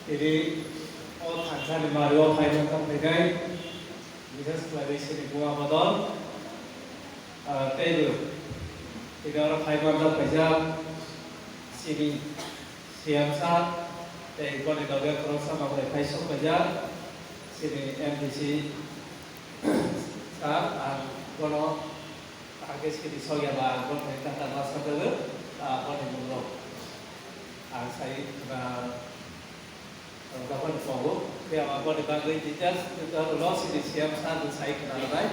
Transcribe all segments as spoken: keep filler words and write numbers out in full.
Tini o thansani mario phaiman tongphainai, bises khlaiwi sini buma bodol, ah, teibo tini oro phaiman tongphaijak sini C M sir, tei boni loge khoroksa mangkhai phai sokphaijak sini M D C sir, ang bono Hakhe sini sokya ba ang boni thani kata ma sakjago, ah, boni mung rok ang sai, ah, rwngthapani tongo. Phiya ba boni bagwi details, detail rwno sini C M sir ni sai khna rwnai.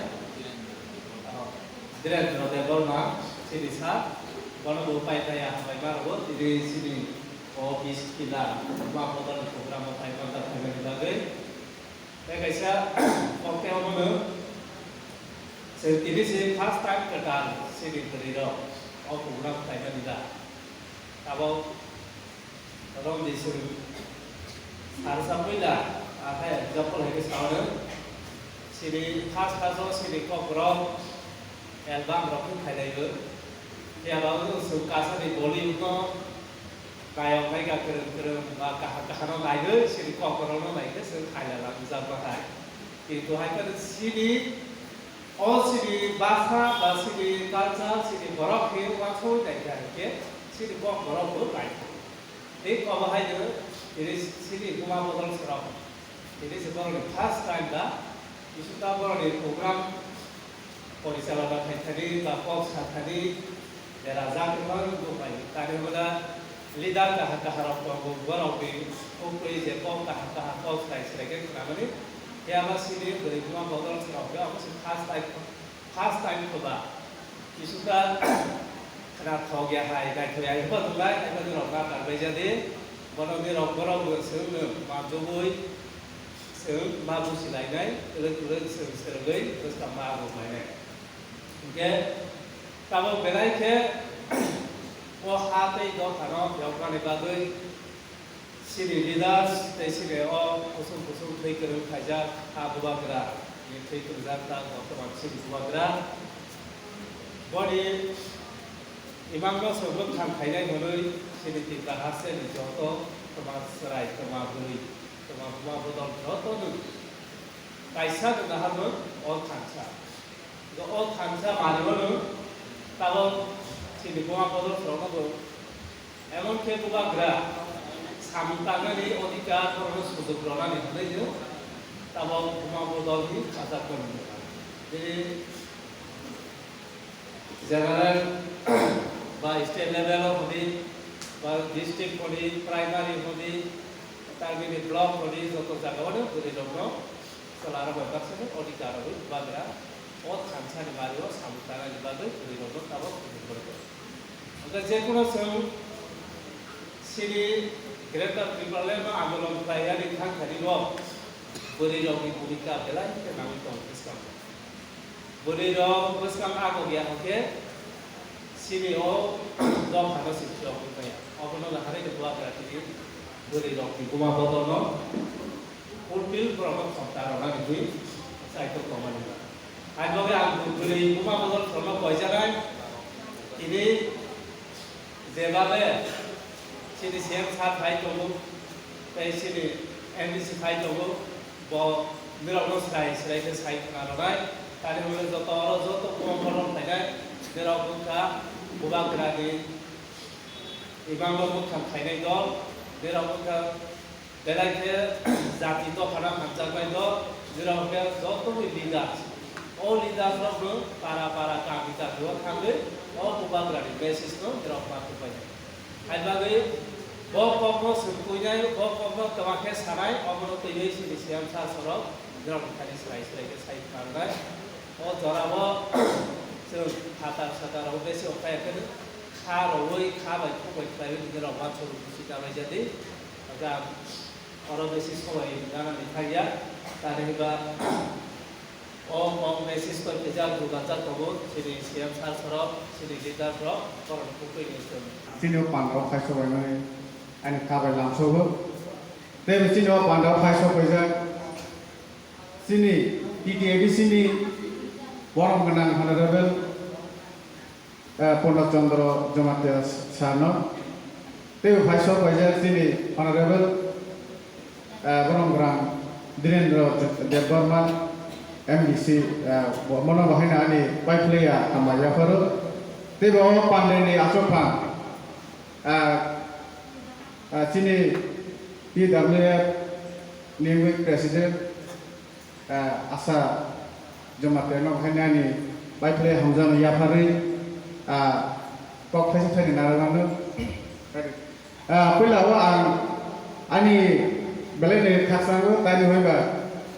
Ah, Dhirendra Debbarma sini sir, bono bo pai pai ya hambai ma rwo, tini sini o bis kila ma bodol ni program o pai ma da phaimani bagwi. Tei kaisa kokte omono chwng tini se first time kwtal sini bwrwi rok o program khlaimani da. Abo romdi chwng sarsa puila, akhai example hai khe sao, sini first first o sini kok rok album rok khe khailaiyo. Phiya ba chwng kasani Bollywood no Nayok naikha kwrwng kwrwng ba kaham kaham no naiwi sini kokrok no naikhe chwng khailala wngjak bahai. Kintu hai phano sini o sini bhasha ba sini culture sini borok khe uansugwi naikha hinkhe sini kok borok bo naikha. Tei obo haino tini sini buma bodol srok. Tini se borokni first time da, bisingtwi borokni program porichalona khaithani ba kok sathani berajak wngma nukgo pai. Tani hwnba leader kaham kaham rok tongo, borokni uktwi je kok kaham kaham kok sai sai khe khnamani. Phiya ba sini bwrwi buma bodol srok khe omo se first time. First time khe ba, Jisuta khna thok ya hai, naithok ya hai, bo nung lai, hai bo nirok na kar bai jadi, bono nirok borok bo chwng no ma jugui, chwng ma busi lai nai, twrwk twrwk chwng swrwngwi bwskang ma abo mai nai. Hinkhe tabok belai khe o ha tei dopha no yoknani bagwi, Sini leaders tei sini o kusung kusung thwi kwrwng khaijak, a bubagra ni thwi kwrwngjak ta bortoman sini bubagra. Boni imang no se bwkhang khainai hwnwi sini Tipra haste ni joto twma chwrai, twma bwrwi, twma buma bodol joto no kaisa no naharmung o thansa. O thansa manwi no tabok sini buma bodol rok no bo Emon khe bubagra samung tangnani odhikar borokno sujok rwnani hwnwi no tabok buma bodolni khajakmani. Bini general ba state level o hwnwi ba district hwnwi primary hwnwi tamni block hwnwi joto jagao no bwrwi rokno Chwla rok bai baksa khe odhikar rwui bubagra o thansa ni mari o samung tangnani bagwi bwrwi rok no tabok kuchuk borok rw. Hwnkhe je kono chwng sini Greater Tipraland no andolon khlai yani thang thani rok bwrwi rok ni bhumika belai khe nangwi tongo bwskango. Bwrwi rok bwskang agok ya hwnkhe sini o dopha no se phiyok wngmaya. Obono naharwi ni bubagra tini bwrwi rok ni buma bodol no Fulfill borokno khoroksa rwnani hwnwi kaitor tongmani. Hai bagwi ang bwrwi buma bodol khorokno koijanai. Tini jebabe chini C M sir phai tongo, tei chini M D C phai tongo, bo nirokno swrai swrai khe sai khna rwnai. Tani hwnwi joto oro joto buma bodol khlainai, nirok wngkha bubagrani imangno mwkhang khainai dol, nirok wngkha Belai khe jati dophano hamjaknai dol, nirok khe joto ni leaders. O leaders rok no para para kami kami o thangwi o bubagra ni message no nirok ma tubai nai. Hai bagwi bo kok no swngtwi nai, bo kok no twma khe sanai, omo no twiwi sini C M sir sorok nirok ni thani swrai swrai khe sai pharnai. O jora o chwng phatar satar rok besi okhai khe kha rwui kha bai khuk bai khlaiwi nirok ma chwng busi dalai jadi. Hwnkhe ang oro besi sobai ganani thangya, tamni hwnba o kok message tong khe jak jugajak tongo, chini C M sir sorok, chini leader rok, borok ni kukui ni chwng. Chini o pandao phai sobaimani ani kha bai lamsogo. Tei chini o pandao phai sobaijak chini T T A D C ni borom gwnang honorable eh, Purno Chandra Jamatia sir no. Tei phai sok paijak chini honorable Ah, borok rang Dhirendra Debbarma, M D C, ah, bo-, bono bo haino ani pai phlai ya hambai yapharo. Tei bo pandeni achukphang, ah, ah, chini T W F ni president, ah, Asa Jamatia no bo haino ani pai phlai hamjakno yapharwi, ah, kok thaisa thaini narwknano. Ah, puila o ang ani belai ni khakchangno tani hoi ba,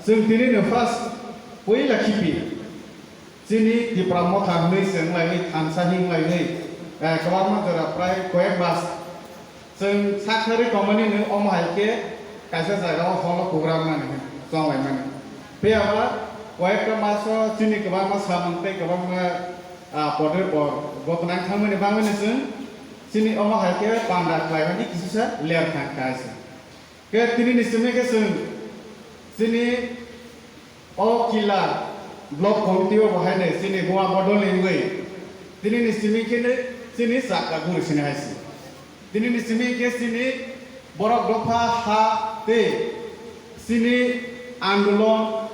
chwng tini no first puila khibi chini Tipra Motha hwnwi se wnglainai, thansa hwnlainai, eh, kwbangma jora prai koyek mas chwng sak thari tongmani no omo hai khe kaisa jaga o holo program mani chonglai mani. Phiya ba koyekta mas o chini kwbangma samung tei kwbangma ah, podre por bo twnang thangmani bangwi no chwng chini omo hai khe panda khlaimani kisisa ler thang kha se. Khe tini ni simi khe chwng chini o kila block committee o bo haino chini Buma Bodol ni wngwi tini ni simi khe no chini chakka guri sini hai se. Tini ni simi khe chini borok dopha ha tei chini andolon,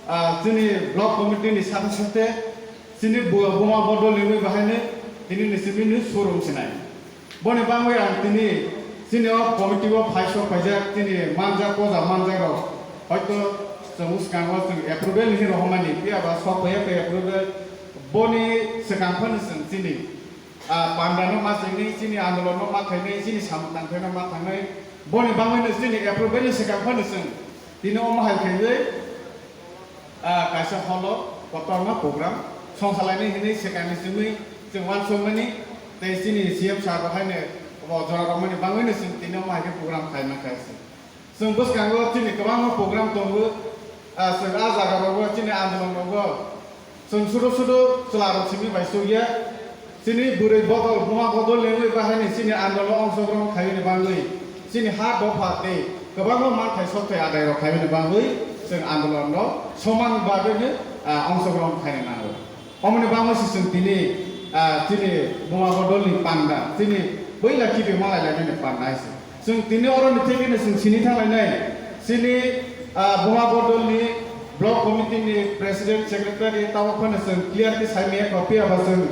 ah, chini block committee ni saka sate chini bu-, Buma Bodol ni wngwi bahaino tini ni simi ni showroom sinai. Boni bangwi ang tini chini o committee o phaisok phaijak chini manjak poja manjak rok hoito chwng bwskango chwng approval ni rohormani phiya ba sok phaiya khe approval boni swkang phano chwng chini ah, panda no ma thangnai, chini andolon no ma thangnai, chini samung tangthai no ma thangnai, boni bangwi no chini approval ni swkang phano chwng tini omo hai khaiwi, ah, kaisa holo kotorma program songkha lainai hinwi swkang ni simi chwng uansukmani tei chini C M sir rok haino bo jora romani bangwi no chwng tini omo hai khe program khaima kha se. Chwng bwskango chini kwbangma program tongo, ah, chwng ah jaga rogo chini andolon rogo chwng sudu sudu chwla rok simi bai chukya. Chini bwrwi bodol, buma bodol ni wngwi bahaini chini andolon ongsogron khaiyani bangwi chini ha dopha tei kwbangma manthai sokthai adai rok khaiyani bangwi chwng andolon no soman bagwi no, ah, ongsogron khaina nango. Omoni bangwi se chwng tini, ah, chini buma bodol ni panda, chini bwila khibi malai lainani panda hai se. Chwng tini oro ni theke no chwng sini thang lainai. Chini, ah, buma bodol ni block committee ni president, secretary, tabok phano chwng clear khe sai maya kho, phiya ba chwng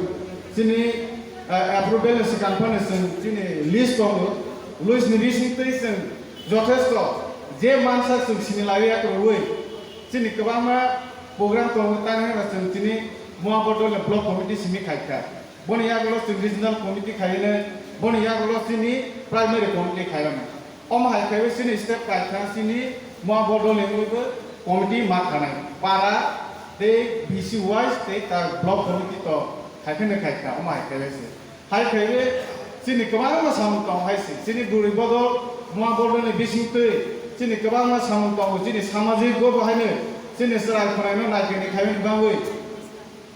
chini, ah, approval ni swkang phano chwng chini list tongo. List ni bising twi chwng jothesto je mansa chwng sini lai ya kwrwi. Chini kwbangma program tongo, tani hwnba chwng chini Buma Bodol ni block committee simi khai kha. Boni yagulo chwng regional committee khai rwnai, boni yagulo chini primary committee khai rwnai. Omo hai khaiwi chini step khai kha chini Buma Bodol ni wngwibo committee ma khanai. Para tei B C wise tei ta block committee to khai kheno khai kha, omo hai khaiwi se. Hai khaiwi chini kwbangma samung tong hai se. Chini bwrwi bodol, buma bodolni bisingtwi chini kwbangma samung tongo. Chini samajik bo haino chini chwrai khwraino naikeni khaimani bangwi,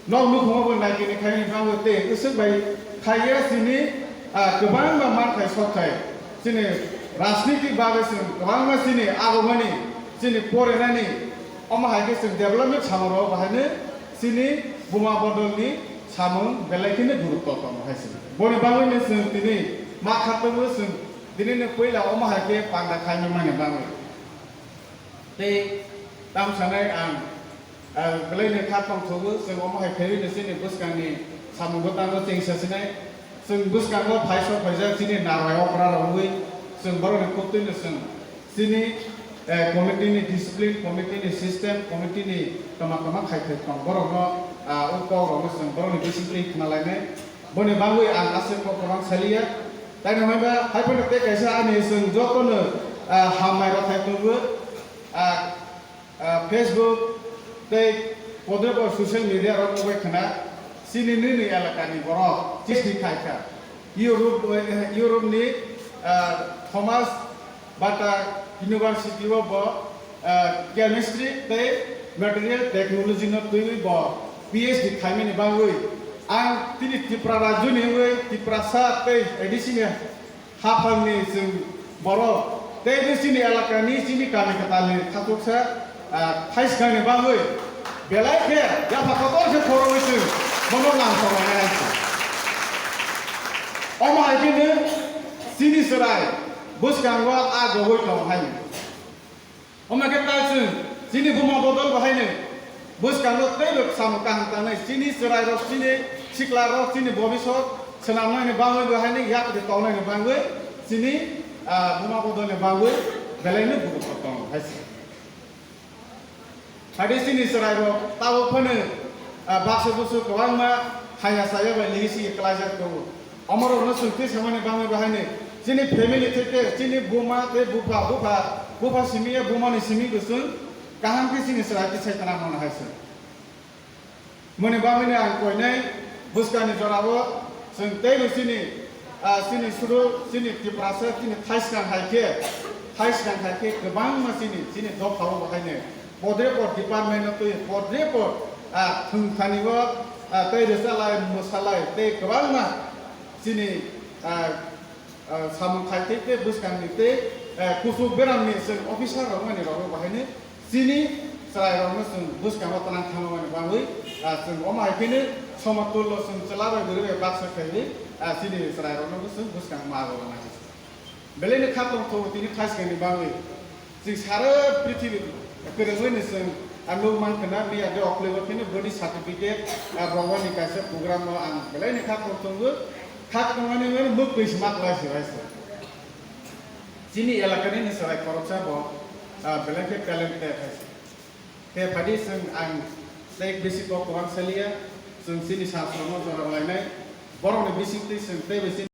nok nukhungo bo naikeni khaimani bangwi tei kwchwk bai khaiya chini, ah, kwbangma manthai sothai. Chini rajnitik bagwi chwng kwbangma chini agomani, chini porinani, omo hai khe chwng development samung rok bo haino chini buma bodolni samung belai kheno gurutto tongo hai se. Boni bagwino chwng tini ma khatungwi chwng tinino puila omo hai khe panda khaimani bagwi. Tei tam sanai ang, ah, belaino kha tongthogo, chwng omo hai khaiwi no chini bwskangni samungo tango chengsa sinai. Chwng bwskango phaisok phaijak chini narwai okra rok wngwi chwng borokni kuktwino chwng chini, eh, committee ni discipline, committee ni system, committee ni tama tama khai khai tong borokno, ah, o kok rokno chwng borokni bisingtwi khna lainai. Boni bagwi ang aswk kok kwbang saliya. Taino hwnba hai phano tei kaisa ani chwng jotono, ah, hambai rok khai tongo. Ah, ah, Facebook tei podebo social media rok wngwi khna chini nini elakani borok chisti khai kha. Europe, eh, Europe ni, ah, Thomas Bata University o bo, ah, chemistry tei material technology no twiwi bo P H D khaimani bagwi ang tini Tripura rajyo ni wngwi Tiprasa tei A D C ni haphangni chwng borok tei chini elakani chini kami kwtalni khachuksa, ah, thaiskangni bagwi belai khe yapha kotor khe khorogwi chwng bono lamsok lainai hai se. Omo hai kheno chini chwrai bwskango a goboi tong hai. Omo khe tai chwng chini buma bodol bo haino bwskango teibo samung kaham tangnai, chini chwrairok, chini siklarok, chini bobiswt swnamnaini bagwi bo haino yak de tongnaini bagwi chini, ah, buma bodolni bagwi belaino gurutto tongo hai se. Hadi chini chwrairok tabuk phano, ah, baksa busu kwbangma haya saya bai ligi sigi klaijak tongo. Omorokno chwng twi samani bagwi bo haino chini family theke chini buma tei bupha, bupha, bupha simi ya bumani simi bo chwng kaham khe chini chwrai tisai tana mano hai se. Moni bagwino ang koinai bwskangni jorao chwng teibo chini, ah, chini suru, chini Tiprasa, chini thaiskang hai khe, thaiskang hai khe kwbangma chini, chini dophao bo haino podrepot department-o twi podrepot, ah, thwngthani-o, ah, tei rwchalai, mwsalai tei kwbangma chini, ah, ah, samung khai tei tei bwskangni tei, eh, kuchuk beramni chwng officer rok mani rok bo haino chini chwrai rokno chwng bwskango tnang thangmani bagwi, ah, chwng omo hai kheno somotullo chwng chwla bai bwrwi bai baksa khaiwi, ah, chini chwrai rokno bo chwng bwskang ma rwna hai. Belai no kha tongthogo tini thaiskangni bagwi. Chwng sara prithibi kwrwngwi no chwng, ah, nuk mankha na miya de oklego kheno body certificate, ah, rwani kaisa program no ang belai no kha tongthogo. Kha tongmani mani mwk twi sma klai se bai se. Chini elakani ni chwrai khoroksa bo, ah, belai khe talented hai se. Khe phadi chwng ang tei bisi kok kwbang saliya, chwng chini samsrokno jora lainai, borokni bisingtwi chwng teibo chini